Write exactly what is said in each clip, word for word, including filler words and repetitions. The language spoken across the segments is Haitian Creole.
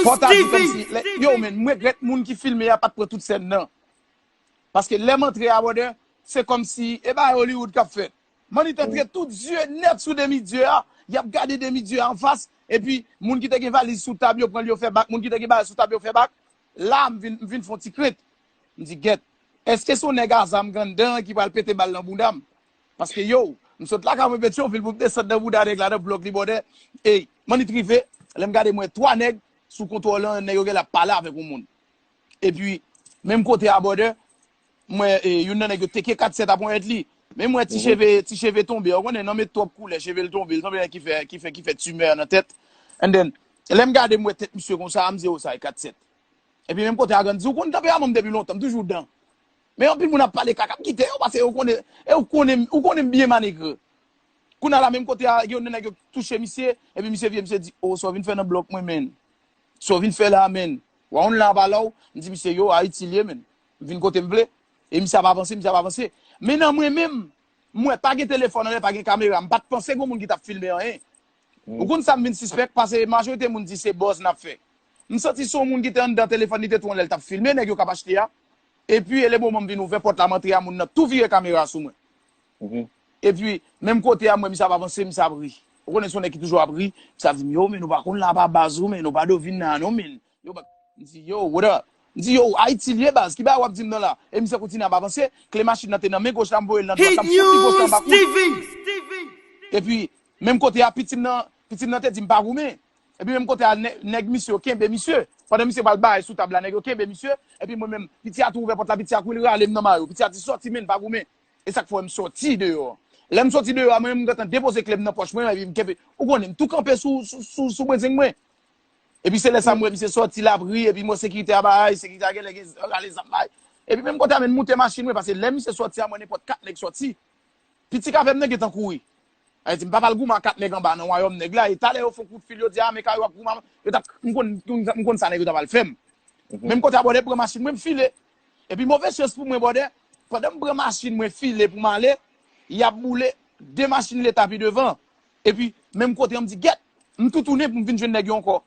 Fò w ta di kòmsi, lè- yo, men, m regrèt moun ki filme a pa t pran tout sèn nan. Paske lè m antre a, brother, se kòmsi e bagay Hollywood k ap fèt. Manit antre tout zye nèt sou demi dye a, y ap gade demi dye a anfas, epi moun ki te gen valiz sou tab, yo pran l, yo fè bak, moun ki te gen bagay sou tab, yo fè bak. La, m vin, m vin fè yon ti krent. M di, gèt, èske se yon nèg a zam k anndan an ki pral pete bal nan bounda m? Paske yo, m sot lakay mwen Petyonvil pou m desann nan bouda nèg la nan blòk li, brother. Ey, Manit rive, lè m gade m wè twa nèg sou kontwòl lan, nèg yo genlè ap pale avèk yon moun. Epi, menm kote a, brother, m wè e, youn nan nèg yo teke kat sèt a ponyèt li. Men m wè ti cheve, ti cheve tonbe. Ou konnen, nan met twòp koulè, cheve l tonbe, l tonbe ki fè, ki fè, ki fè timè nan tèt. And then, lè m gade, m wè tèt misye konsa, m di, o, sa e kat sèt. Epi menm kote a, grann di, ou konn tanperaman m depi lontan, m toujou dan. Men anpil moun ap pale kaka, m kite yo, paske ou konnen, e ou konnen, ou konnen m byen manegre. Kounye a la, menm kote a, gen yon nèg yo touche misye, epi misye vire, misye di, o, sa w vin fè nan blòk mwen, menn? Sa w vin fè la a, menn? Wa yon la pa la w, m di misye, yo, Ayiti l ye, menn. M vin kote m vle. E misye ap avanse, misye ap avanse. Men nan mwen menm, m wè pa gen telefòn anlè, pa gen kamera. M pa t panse gen moun ki t ap filme anyen. Ou konn sa m vin sispèk, paske majorite moun di se buzz n ap fè. M santi se yon moun ki te anndan telefòn li te tou anlè l t ap filme, nèg yo k ap achte a. Epi, e le moman m vin ouvè pòt la, m antre a, moun nan tou vire kamera sou mwen. Epi, menm kote a, m wè misye ap avanse, misye ap ri. Ou konnen se yon nèg ki toujou ap ri, misye ap di m, yo, men nou pa konn la pa baz ou, men nou pa dwe vin nan non, men. Yo, ba- m di, yo, what up? M di, yo, Ayiti l ye baz, ki bagay w ap di m nan la? E misye kontinye ap avanse, kle machin nan te nan men goch la, m voye l nan dwat la, m fout li goch la, m pa kouri. Epi, menm kote a, pitit m nan, pitit m nan te di m pa goumen. Epi menm kote a, nè- nèg misye yo kenbe misye. Pandan misye pral bay sou tab la, nèg yo kenbe misye. Epi mwen menm, piti a tou ouvè pòt la, piti a kouri, l rale m nan mayo. Piti a di, sòti, menn, pa goumen. E sa k fè m sòti deyò. Lè m sòti deyò a, mwen menm, m gentan depoze kle m nan pòch mwen, epi m kenbe, ou konnen, m tou kanpe sou, sou, sou, sou brezeng mwen. Epi se lè sa m wè misye sòti, l ap ri, epi m wè sekirite a bay, sekirite a genlè gen rale zam bay. Epi menm kote a, menn, moute machin mwen, paske lè misye sòti a, mwen nenpòt kat nèg sòti. Piti k avè m nan gentan kouri. Sa vle di, m pa pral goumen ak kat nèg anba nan wayòm nèg la. E talè yo fè yon kout fil, yo di, a, men Kayou ap goumen. Yo t ap, m konn, m konn sa nèg yo t ap al fè m. Menm kote a, brother, m pran machin mwen, m file. Epi move chans pou mwen, brother, pandan m pran machin mwen file pou m ale, y ap boule de machin leta pi devan. Epi, menm kote an, m di, gèt, m tou tounen pou m vin jwenn nèg yo ankò.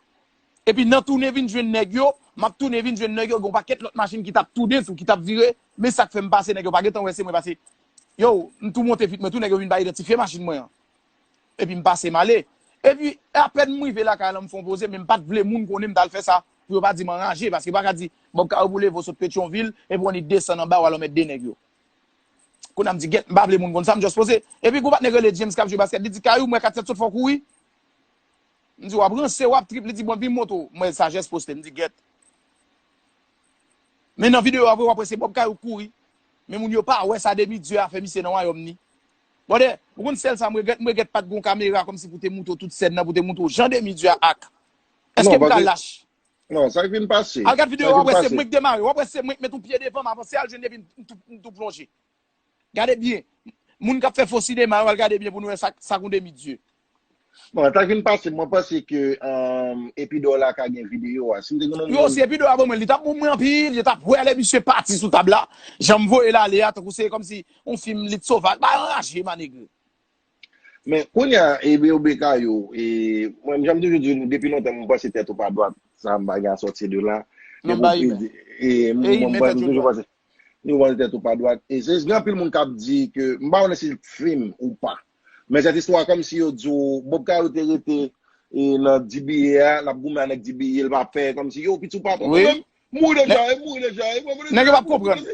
Epi nan tounen vin jwenn nèg yo, m ap tounen vin jwenn nèg yo, gen yon pakèt lòt machin ki t ap tounen tou, ki t ap vire, men sa k fè m pase, nèg yo pa gentan wè se mwen pase. Yo, m tou monte vit mwen tou, nèg yo vin pa idantifye machin mwen an. Epi m pase m ale. Epi, apèn m rive lakay la, m fè yon poze, men m pa t vle moun konnen m t al fè sa, pou yo pa di m anraje, paske yo pa ka di, Bob Kayou boule vo sot Petyonvil, epi w annik desann anba, w al anmède nèg yo. Kounye a m di, gèt, m pa vle moun konn sa, m just poze. Epi, gwo patnè rele James k ap jwe baskèt, li di, Kayou, m wè kat sèt sot fò w kouri. M di, w ap ranse, w ap trip. Li di, bon, vin m montre w. M wè Sajès poste, m di, gèt. Men nan videyo a vre, w ap wè se Bob Kayou k kouri. Men moun yo pa wè sa demi dye a fè misye nan wayòm ni. Brother, ou konn sèl sa m regrèt, m regrèt pa t gon kamera kòmsi pou te montre w tout sèn nan, pou te montre w jan demi dye a ak. Èske m ka lach? Non, sa k vin pase. Al gad videyo a, w ap wè se mwen k demare, w ap wè se mwen k met yon pye devan m avanse al jwenn epi m tou, m tou plonje. Gade byen. Moun k ap fè fo sinema yo, al gade byen pou nou wè sa, sa k yon demi dye. Bon, sa k vin pase, mwen panse ke um, Epi Dò la ka gen videyo a. Si m te gen yon moun. Yo, si Epi Dò a ban mwen, li t ap bon mwen anpil, li t ap wè lè misye pati sou tab la. Jan m voye l ale a, tankou se kòmsi yon fim lit sovaj. Ba anraje, manegre. Men kounye a, e Bob Kayou, e, mwen, jan m toujou di nou, depi lontan, mwen panse tèt ou pa dwat, sa m pa gen a sòti de la. Depi w peze, e, mwen, mwen toujou panse, nou panse tèt ou pa dwat. E se gen anpil moun k ap di ke, m pa konnen si l fim ou pa. Men sèt istwa kòmsi yo di w, Bob Kayou te rete e, nan D B A a, l ap goumen a nèg D B A, l pa pè, kòmsi, yo, piti ou pa pè, mwen menm, mouri deja, e mouri deja, e mwen, mwen, Nèg yo p ap konprann.